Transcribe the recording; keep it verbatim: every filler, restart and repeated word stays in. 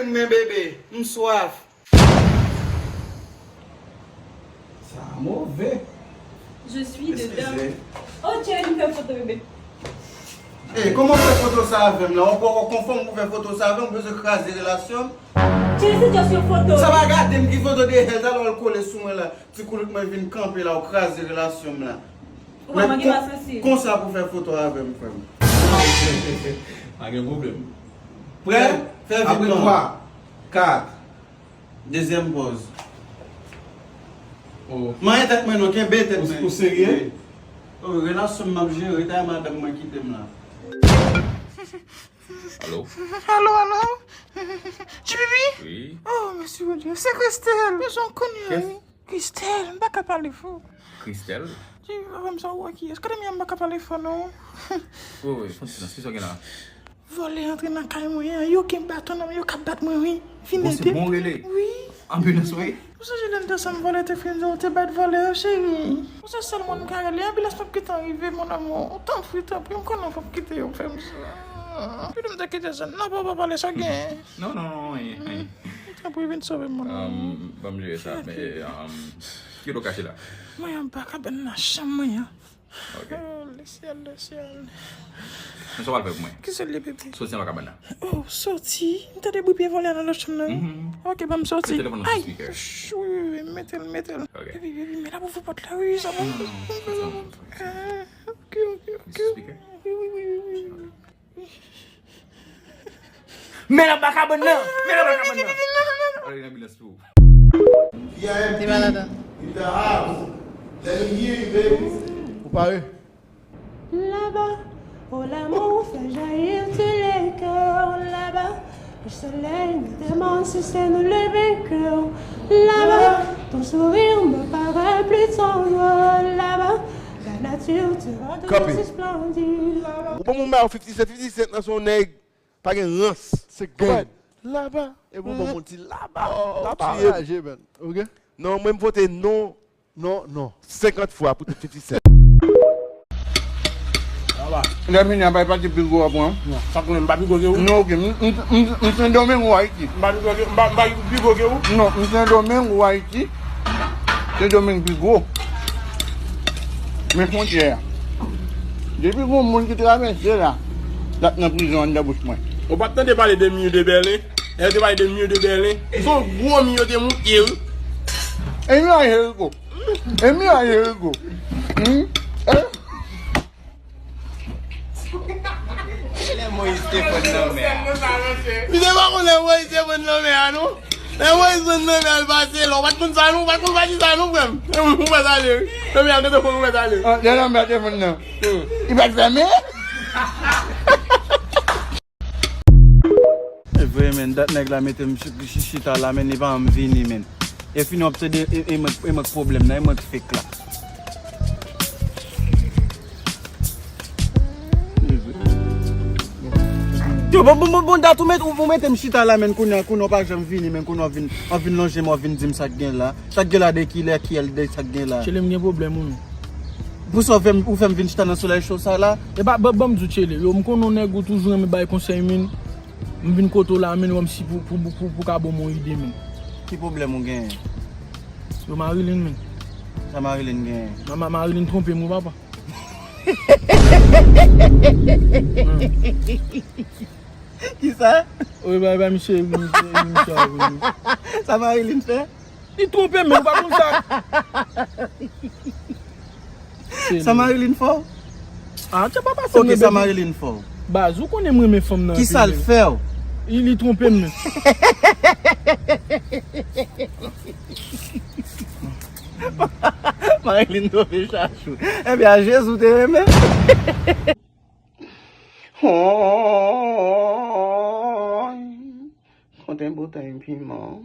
Men bebe, m swaf. Sa move. Je suis dedans. Eskize. Oh, Jerry, m fè foto, bebe. Ey, kòman w fè foto sa avè m la? Ou poko konfòm pou fè foto sa avè m, ou bezwen kraze relasyon m? Jerry, se just yon foto. Sa pa gade m ki foto de hèl, talè w al kole sou mwen la. Ti koulout mwen vin kanpe la, ou kraze relasyon m la. Ou pa manke pa sansiv. Konsa pou fè foto avè m, frè m. Pa gen pwoblèm. Prè? Fè vit non. Apre twa, kat. Dezyèm pòz. Oh. Manyen tèt mwen non, kenbe tèt mwen. Ou serye? Oh, relasyon m ap jere, ta madanm mwen kite m la. Alo? Alo, alo? G P P? Wi? Oh, mèsi Bondye. Se Christelle. Bezwen konnen, wi. Christelle, m pa ka pale fò. Christelle? Di, papa m sa ou wè ki yès. Kote m ye, m pa ka pale fò non. Oh, wi, fon silans. Kisa w gen la? Vòlè antre nan kay mwen an, yo gen baton nan men yo, k ap bat mwen, wi. Vin ede. Bon, se bon rele. Wi. Anbilans, wi. Ou sonje lè n te ansanm, vòlè te fin di w te bat vòlè a, cheri? Ou se sèl moun m ka rele. Anbilans p ap gentan rive, mon amour. Tanpri, tanpri, m konnen w p ap kite yo fè m sa. Epi m te kite sa. Non, pa, pa pale sa w gen. Non, non, non, anyen, anyen. Tanpri, vin sove m, mon amour. Um, ban m jere sa, men, um, ki kote w kache la? Mwen anba kabann nan, chanm mwen an. Ok. Oh, le ciel, le ciel. Men sa w pral fè pou mwen? Kisa l ye, bebe? Soti anba kabann nan. Oh, soti? M tande bri pye vòlè a nan lòt chanm nan, wi. Mhm. Ok, ban m soti. Met telefòn nan sou speaker. Ay, ch-, wi, wi, wi, mete l, mete l. Ok. Bebe, bebe, men la pou fè pòt la, wi, sa bon. Mhm. Ah, ok, ok, ok. Sou speaker? Wi, wi, wi, wi, wi. Men anba kabann nan! Men anba kabann nan! Al nan anbilans pou ou. Ti maladan. Ou pare? Là-bas, où l'amour fait jaillir tous les cœurs. Là-bas, le soleil nous démontre si c'est nous les vainqueurs. Là-bas, ton sourire me paraît plus tendre. Là-bas, la nature te rend tout si splendide. Ou bon moun ba yo fifty cent, fifty cent nan se yon nèg pa gen rans. Se gang. Laba. E bon, bon moun di laba. Laba. Anraje, man. Ok? Non, mwen m vote non. Non, non. Senkant fwa pou tout fifty cent. Laba. Lè fini a bay pati pi gwo a pran. Sa konnen m pa pi gwo ke ou? Non, ok. M, m, m, m Sendomingo, Ayiti. M pa pi gwo ke, m pa, m pa pi gwo ke ou? Non, m Sendomingo, Ayiti. Sendomeng pi gwo. Men fwontyè a. Depi gon moun ki travèse la, l ap nan prizon anndan bouch mwen. Ou pa t tande pale de mi de Bèlen? Lè yo te pale de mi de Bèlen, se yon gwo mi yo te moute, wi. E mi a Jeriko. E mi a Jeriko. Hmm? Eh? Lè Moyiz te pran nan mè a. Misye pa konn lè Moyiz te pran nan mè a, non. Lè Moyiz pran nan mè a, l pase la. Ou pa t konn sa, non? Ou pa t konn pati sa, non, frè m? Ou pa t ale, wi. Nan mè a, kote fò ou pa t ale? Ah, lè nan mè a te pran nan. Hmm. Li pa t fèmen? E vre, men, dat nèg la mete m chi-, chi-, chita la, men, li pa janm vini, men. E fini w ap tande, e, e mwen, e mwen k pwoblèm nan, e mwen k fake la. Yo, bon, bon, bon, bon, dat ou met, ou, ou mete m chita la, men, kounye a, kounye a w pa janm vini, men, kounye a w vin, w vin lonje m, w vin di m sa k gen la. Sa k gen la de kilè, kilè de sa k gen la. Tchele, m gen pwoblèm, wi. Pou sa w fè m, ou fè m vin chita nan solèy cho sa la? E pa, ban, ban m di w, Tchele, yo, m konnen w nèg ou toujou renmen bay konsèy, men. M vin kote w la, men, wè m si pou, pou, pou, pou, pou ka ban m yon ide, men. Ki pwoblèm ou genyen? Yo, Marilyn, men. Sa Marilyn genyen? Ma, ma, Marilyn twonpe m, wi, papa. Kisa? Wi, bay, bay, misye, misye, misye, wi. Sa Marilyn fè? Li twonpe m, men ou pa konn sa. Sa Marilyn fè w? Ah, tchè, pa pase m, bebe. Ok, sa Marilyn fè w? Baz, ou konnen m renmen fanm nan. Kisa l fè w? Li, li twonpe m, men. Marilyn twonpe Chachou. Ebyen, a Jezi w te renmen. Hooy, konte boutèy piman.